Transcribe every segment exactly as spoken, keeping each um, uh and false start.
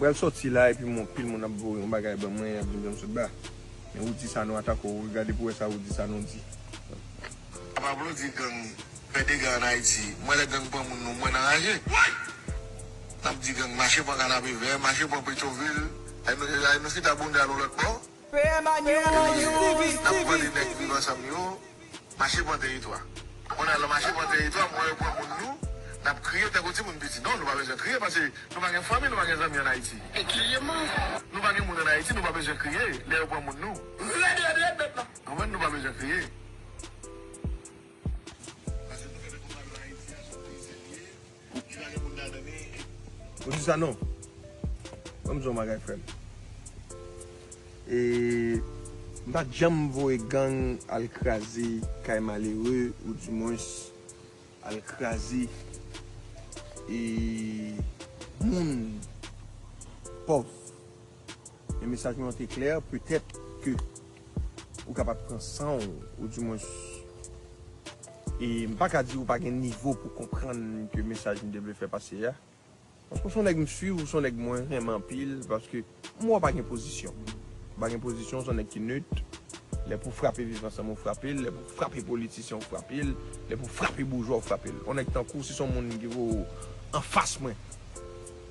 Pral sòti la epi m wè anpil moun ap voye yon bagay ban mwen, y ap di m jan m sot ba. Men Roody Sanon atake w, gade pou w wè sa Roody Sanon di. Pablo di gang fè dega ann Ayiti. M wè lè gang pran moun nou, m wè n anraje. N ap di gang mache pran Kanapevè, mache pran Petyonvil, ay nou, ay nou chita bounda nou lòt bò. P M A News T V. N ap mande nèg Viv Ansanm yo mache pran teritwa. Kounye a, lè mache pran teritwa, mwen yo pran moun nou, n ap kriye tankou timoun piti. Non, nou pa bezwen kriye, paske nou pa gen fanmi, nou pa gen zanmi ann Ayiti. Eskize mwen. Nou pa gen moun ann Ayiti, nou pa bezwen kriye lè yo pran moun nou. Rèd, rèd, rèd, bèt la. Konprann, nou pa bezwen kriye. Paske nou konnen konpa nou Ayiti a se yon peyi serye. Ou di sa non? Ban m di w yon bagay, frè m. E, m pa t janm voye gang al kraze kay malere, oudimwens al kraze, e, moun pòv. Men mesaj mwen an te klè, petèt ke ou kapab pran san w, oudimwens, e m pa ka di ou pa gen nivo pou konprann ke mesaj m te vle fè pase a. Paske w se yon nèg m swiv, ou se yon nèg mwen renmen anpil, paske m wè w pa gen pozisyon. Ou pa gen pozisyon, w se yon nèg ki nèt. Lè pou frape Viv Ansanm, ou frape l. Lè pou frape politisyen, ou frape l. Lè pou frape boujwa, ou frape l. Yon nèg tankou w, si se yon moun ki voye w anfas mwen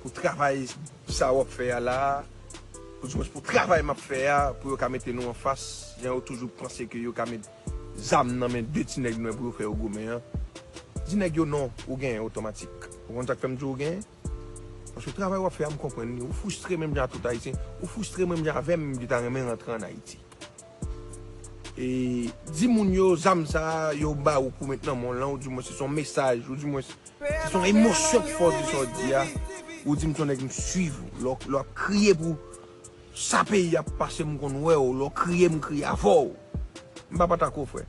pou travay sa w ap fè a la a, pou, di mwens pou travay m ap fè a, pou yo ka mete nou anfas, jan yo toujou panse ke yo ka met zam nan men de ti nèg nwè pou yo fè yo goumen an, di nèg yo non, ou genyen otomatik. Ou konn sa k fè m di w ou genyen? Paske travay w ap fè a, m konprann li. Ou fristre menm jan a tout Ayisyen. Ou fristre menm jan avè m ki ta renmen rantre ann Ayiti. E di moun yo, zam sa a, yo ba ou pou met nan men w lan, ou di mwen se yon mesaj, ou di mwen se yon emosyon ki fè w di sa w di a. Ou di m se yon nèg m swiv ou. Lè w, lè w ap kriye pou sa peyi a ap pase, m konn wè w. Lè w kriye, m kriye avè w. M p ap atake w, frè.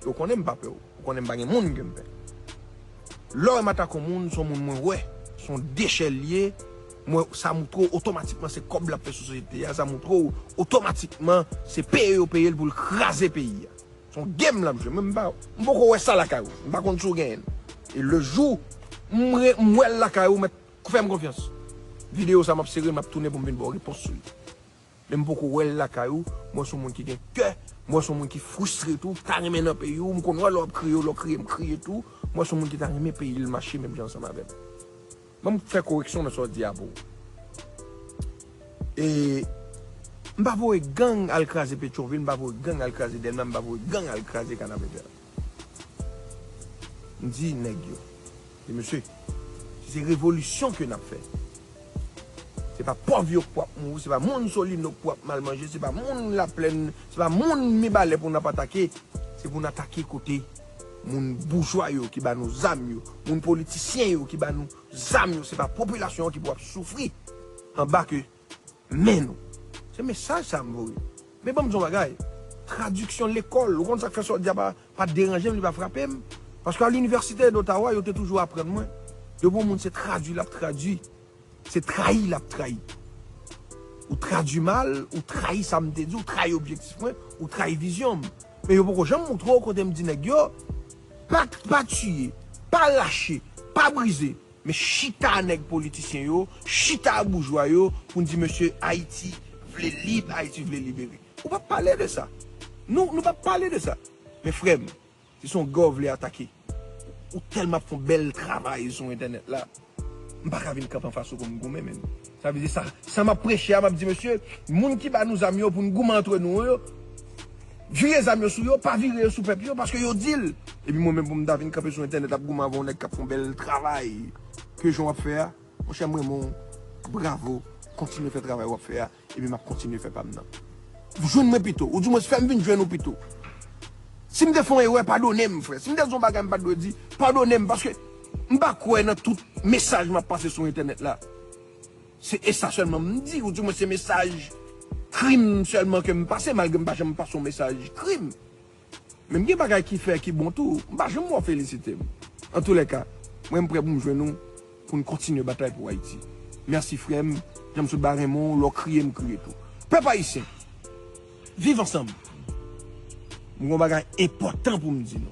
Ou konnen m pa pè w. Ou konnen m pa gen moun ke m pè. Lè w wè m atake yon moun, se yon moun mwen wè. Se yon dechè l ye. Mwen, sa moutre w otomatikman se kòb l ap fè sou sosyete a. Sa moutre w otomatikman se peye yo peye l pou l kraze peyi a. Se yon game l ap jwe. Mwen, m pa, m poko wè sa lakay ou. M pa konn si w genyen l. E le jou m re, m wè l lakay ou, mèt fè m konfyans. Videyo sa m ap sere, m ap tounen pou m vin ba w repons sou li. Men m poko wè l lakay ou. M wè se yon moun ki gen kè. M wè se yon moun ki fristre tou, ki ta renmen nan peyi w. M konn wè lè w ap kriye, lè w kriye, m kriye tou. M wè se yon moun ki ta renmen peyi l mache menm jan ansanm avè m. Ban m fè koreksyon nan sa w di a pou ou. E m pa voye gang al kraze Petyonvil, m pa voye gang al kraze Dèlma, m pa voye gang al kraze Kanapevè. M di nèg yo, di mesye, si se revolisyon ke n ap fè, se pa pòv yo k pou ap mouri, se pa moun Solino k pou ap mal manje, se pa moun Laplèn, se pa moun Mibalè pou n ap atake, se pou n atake kote moun boujwa yo ki ba nou zam yo, moun politisyen yo ki ba nou zam yo, se pa popilasyon an ki pou ap soufri anba ke men nou. Se mesaj sa m voye. Men ban m di w yon bagay. Tradiksyon lekòl, ou konn sa k fè sa w di a pa, pa deranje m, li pa frape m. Paske a Linivèsite d'Ottawa, yo te toujou aprann mwen. Depi yon moun se tradui l ap tradui, se trayi l ap trayi. Ou tradui mal, ou trayi sa m te di, ou trayi objektif mwen, ou trayi vizyon m. Men yo poko janm moutre w kote m di nèg yo, pa, pa tiye, pa rache, pa brize. Men chita a nèg politisyen yo, chita a boujwa yo, pou n di, mesye, Ayiti vle lib, Ayiti vle libere. Ou p ap pale de sa. Nou, nou p ap pale de sa. Men frè m, si se yon gè w vle atake, ou tèlman ap fè yon bèl travay sou entènèt la, m pa ka vin kanpe anfas ou pou m goumen menm. Sa vle di sa, sa m ap preche a, m ap di, mesye, moun ki ba nou zam yo pou n goumen antre nou yo, vire zam yo sou yo, pa vire yo sou pèp yo, paske yo di l. Epi mwen menm pou m ta vin kanpe sou entènèt ap goumen avè yon nèg k ap fè yon bèl travay ke jan w ap fè a, monchè, m renmen w, bravo, kontinye fè travay w ap fè a, epi m ap kontinye fè pa m nan. Jwenn mwen pito, ou di mwens fè m vin jwenn ou pito. Si m te fè yon erè, padone m, frè. Si m te di yon bagay m pa t dwe di, padone m, paske m pa kwè nan tout mesaj m ap pase sou entènèt la. Se, e sa sèlman m di, ou di mwen se mesaj krim sèlman ke m pase, malgre m pa janm pase yon mesaj krim. Men m gen bagay ki fè ki bon tou, m pa janm wè w felisite m. Antoulèka, mwen m prè pou m jwenn ou, pou n kontinye batay pou Ayiti. Mèsi frè m, jan m sot ba renmen w, lè w kriye, m kriye tou. Pèp ayisyen, viv ansanm. M gen yon bagay enpòtan pou m di nou.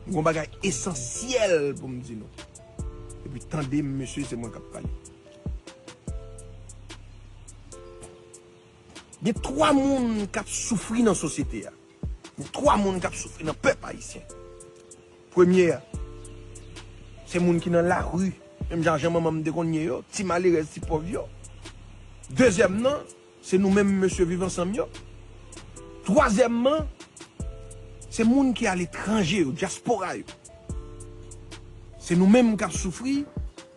M gen yon bagay esansyèl pou m di nou. Epi tande m, mesye, se mwen k ap pale. Gen twa moun k ap soufri nan sosyete a. Gen twa moun k ap soufri nan pèp ayisyen. Premye a, se moun ki nan lari, menm jan, jan manman m te konn ye yo, ti malerèz, ti pòv yo. Dezyèm nan, se nou menm mesye Viv Ansanm yo. Twazyèmman, se moun ki aletranje yo, dyaspora yo. Se nou menm k ap soufri,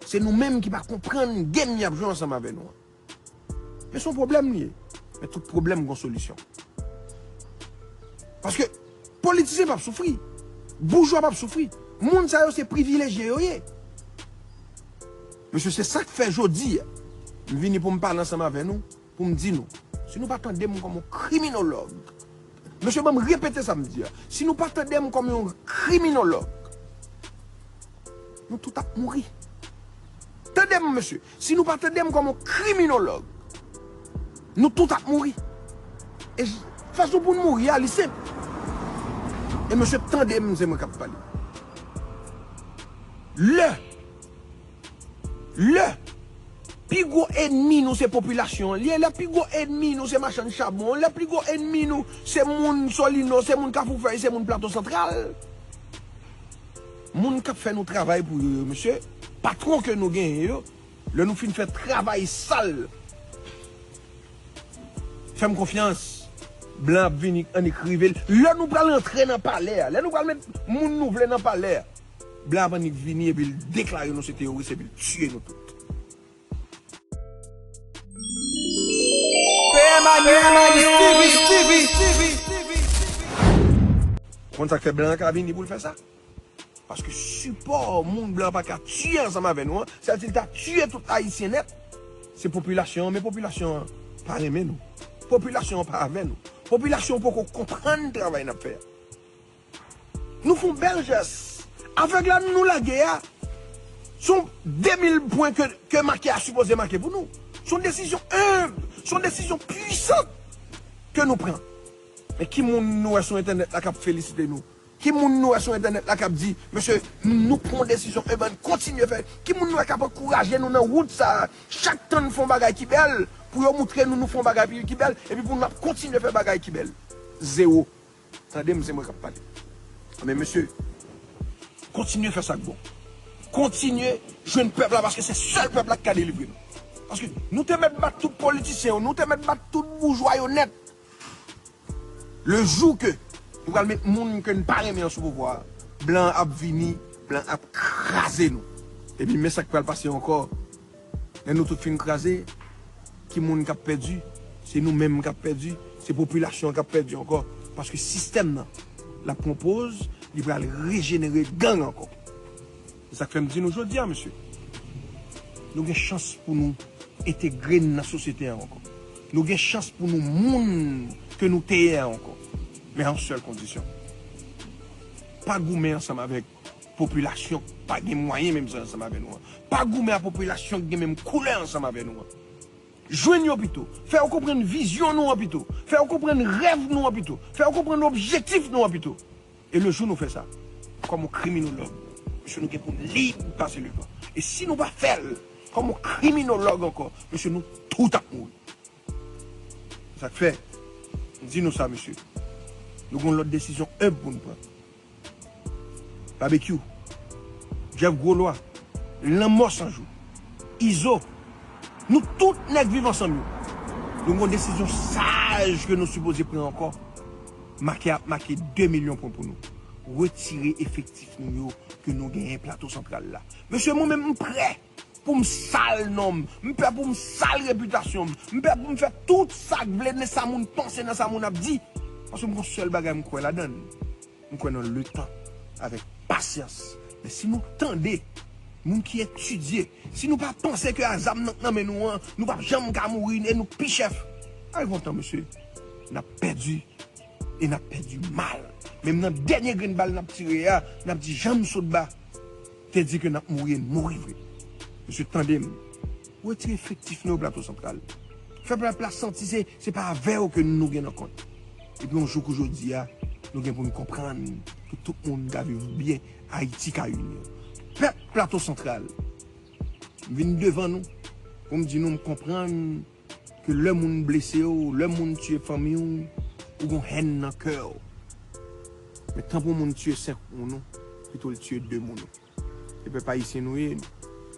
se nou menm ki pa konprann game y ap jwe ansanm avè nou an. Men se yon pwoblèm li ye. Men tout pwoblèm gen yon solisyon. Paske politisyen p ap soufri. Boujwa p ap soufri. Moun sa yo se privilejye yo ye. Mesye, se sa k fè jodi a, m vini pou m pale ansanm avè nou, pou m di nou, si nou pa tande m kòm yon kriminològ, mesye, ban m repete sa m di a, si nou pa tande m kòm yon kriminològ, nou tout ap mouri. Tande m, mesye. Si nou pa tande m kòm yon kriminològ, nou tout ap mouri. E j- fason pou n mouri a, li senp. E mesye, tande m, se mwen k ap pale. Lè, lè pi gwo ènmi nou se popilasyon an, lè, lè pi gwo ènmi nou se machann chabon, lè pi gwo ènmi nou se moun Solino, se moun Kafou Fèy, se moun Plato Santral. Moun k ap fè nou travay pou yo yo, mesye, patwon ke nou genyen yo, lè nou fin fè travay sal, fè m konfyans, blan ap vini annik rive l. Lè nou pral antre nan palè a, lè nou pral met moun nou vle nan palè a, blan ap annik vini epi l deklare nou se teworis epi l tiye nou tout. P M A News T V. Konn sa k fè blan an ka vini pou l fè sa? Paske sipò moun blan pa ka tiye ansanm avè nou an, sèlsi l ta tiye tout Ayisyen nèt, se popilasyon an, men popilasyon an pa renmen nou. Popilasyon an pa avè nou. Popilasyon an poko konprann travay n ap fè a. Nou fè yon bèl jès. Avèg la nou lage a, se yon de mil pwen ke, ke make a sipoze make pou nou. Se yon desizyon enb, se yon desizyon pwisan ke nou pran. Men ki moun nou wè sou entènèt la k ap felisite nou? Ki moun nou wè sou entènèt la k ap di, mesye, nou pran yon desizyon, e ben, kontinye fè? Ki moun nou wè k ap ankouraje nou nan wout sa a? Chak tan n fè yon bagay ki bèl, pou yo moutre nou nou fè yon bagay pi, ki bèl, epi pou n ap kontinye fè bagay ki bèl. Zewo. Tande m, se mwen k ap pale. Men mesye, kontinye fè sa k bon. Kontinye jwenn pèp la, paske se sèl pèp la ki ka delivre nou. Paske nou te mèt bat tout politisyen yo, nou te mèt bat tout boujwa yo nèt. Le jou ke nou pral met moun ke n pa renmen an sou pouvwa a, blan ap vini, blan ap kraze nou. Epi men sa k pral pase ankò. Lè nou tout fin kraze, ki moun k ap pèdi? Se nou menm k ap pèdi, se popilasyon an k ap pèdi ankò. Paske sistèm nan, l ap pran poz, li pral rejenere gang ankò. Se sa k fè m di nou jodi a, mesye, nou gen chans pou nou entegre n nan sosyete a ankò. Nou gen chans pou nou moun ke nou te ye a ankò. Men a yon sèl kondisyon. Pa goumen ansanm avèk popilasyon k pa gen mwayen menm jan ansanm avè nou an. Pa goumen a popilasyon k gen menm koulè ansanm avè nou an. Jwenn yo pito. Fè yo konprann vizyon nou an pito. Fè yo konprann rèv nou an pito. Fè yo konprann objektif nou an pito. E le jou nou fè sa, kòm yon kriminològ, mesye, nou gen pou n lib pase levan. E si nou pa fè l kòm yon kriminològ ankò, mesye, nou tout ap mouri. Sa k fè, m di nou sa, mesye, nou gen yon lòt desizyon enb pou n pran. Babekyou, Jeff Gwolwa, Lanmò San Jou, Izo, nou tout nèg Viv Ansanm yo, nou gen yon desizyon saj ke nou sipoze pran ankò. Make ap make de milyon pwen pou nou. Retire efektif nou yo ke nou genyen Plato Santral la. Mesye, mwen menm, m prè pou m sal non m. M prè pou m sal repitasyon m. M prè pou m fè tout sa k vle nan sa moun panse, nan sa moun ap di. Paske m gen yon sèl bagay m kwè ladan l. M kwè nan letan, avèk pasyans. Men si nou tande moun ki etidye, si nou pa panse ke a zam nan k nan men nou an, nou p ap janm ka mouri e nou pi chèf, arive yon tan, mesye, n ap pèdi, e n ap pèdi mal. Menm nan dènye grenn bal n ap tire a, n ap di jan m sot ba te di ke n ap mouri, e n mouri vre. Mesye, tande m. Retire efektif nou yo Plato Santral. Fè pèp la santi se, se pa avè yo ke nou gen nan kont. Epi yon jou kou jodi a, nou gen pou n konprann ke tout moun ka viv byen, Ayiti ka ini. Pèp Plato Santral, m vin devan nou pou m di nou m konprann ke lè moun blese w, lè moun tiye fanmi w, ou gon hèn nan kè w. Men tan pou moun tiye senk moun ou, pito l tiye de moun ou. E pèp ayisyen nou ye,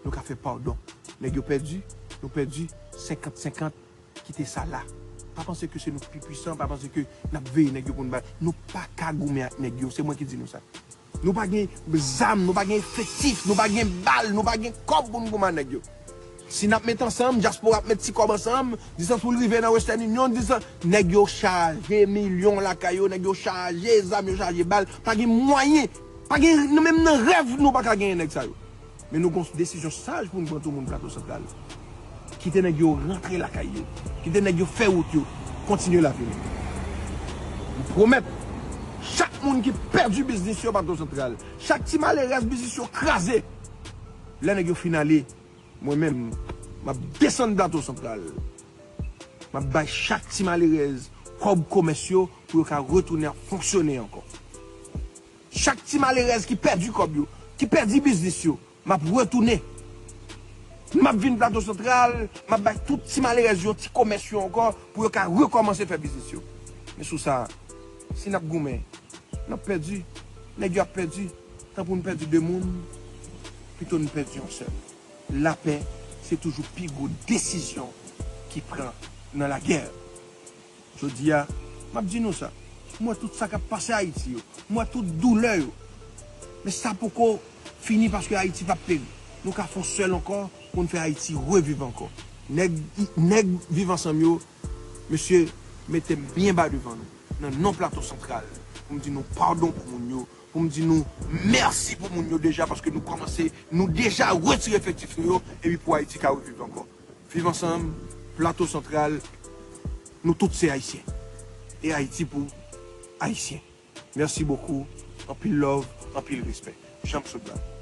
nou ka fè padon. Nèg yo pèdi, nou pèdi senkant senkant, kite sa la. Pa panse ke se nou ki pi pwisan, pa panse ke n ap veye nèg yo pou n ba. Nou pa ka goumen ak nèg yo, se mwen ki di nou sa. Nou pa gen zam, nou pa gen efektif, nou pa gen bal, nou pa gen kòb pou n goumen ak nèg yo. Si n ap met ansanm, dyaspora ap met ti kòb ansanm, distans pou l rive nan Western Union, distans, nèg yo chaje milyon lakay yo, nèg yo chaje zam, yo chaje bal, pa gen mwayen, pa gen, nou menm nan rèv, nou pa ka genyen nèg sa yo. Men nou gon desizyon saj pou n pran tou moun Plato Santral. Kite nèg yo rantre lakay yo. Kite nèg yo fè wout yo. Kontinye lavi nou. M pwomèt, chak moun ki pèdi biznis yo Plato Santral, chak ti malerèz biznis yo kraze, lè nèg yo fin ale, mwen menm, m ap desann Plato Santral. M ap bay chak ti malerèz kòb komès yo pou yo ka retounen ap fonksyone ankò. Chak ti malerèz ki pèdi kòb yo, ki pèdi biznis yo, m ap retounen. M ap vin Plato Santral, m ap bay tout ti malerèz yo, ti komès yo ankò, pou yo ka rekòmanse fè biznis yo. Men sou sa, si n ap goumen, n ap pèdi. Nèg yo ap pèdi. Tan pou n pèdi de moun, pito n pèdi yon sèl. Lapè, se toujou pi gwo desizyon ki pran nan lagè. Jodi a, m ap di nou sa. M wè tout sa k ap pase Ayiti yo. M wè tout doulè yo. Men sa poko fini paske Ayiti p ap peri. Nou ka fè yon sèl ankò pou n fè Ayiti reviv ankò. Nèg, nèg Viv Ansanm yo, mesye, mete m byen ba devan nou, nan non Plato Santral, pou m di nou padon pou moun yo, pou m di nou mèsi pou moun yo deja, paske nou kòmanse, nou deja retire efektif nou yo, epi pou Ayiti ka reviv ankò. Viv Ansanm, Plato Santral, nou tout se Ayisyen. E Ayiti pou Ayisyen. Mèsi bokou, anpil love, anpil respè. Janm sot la.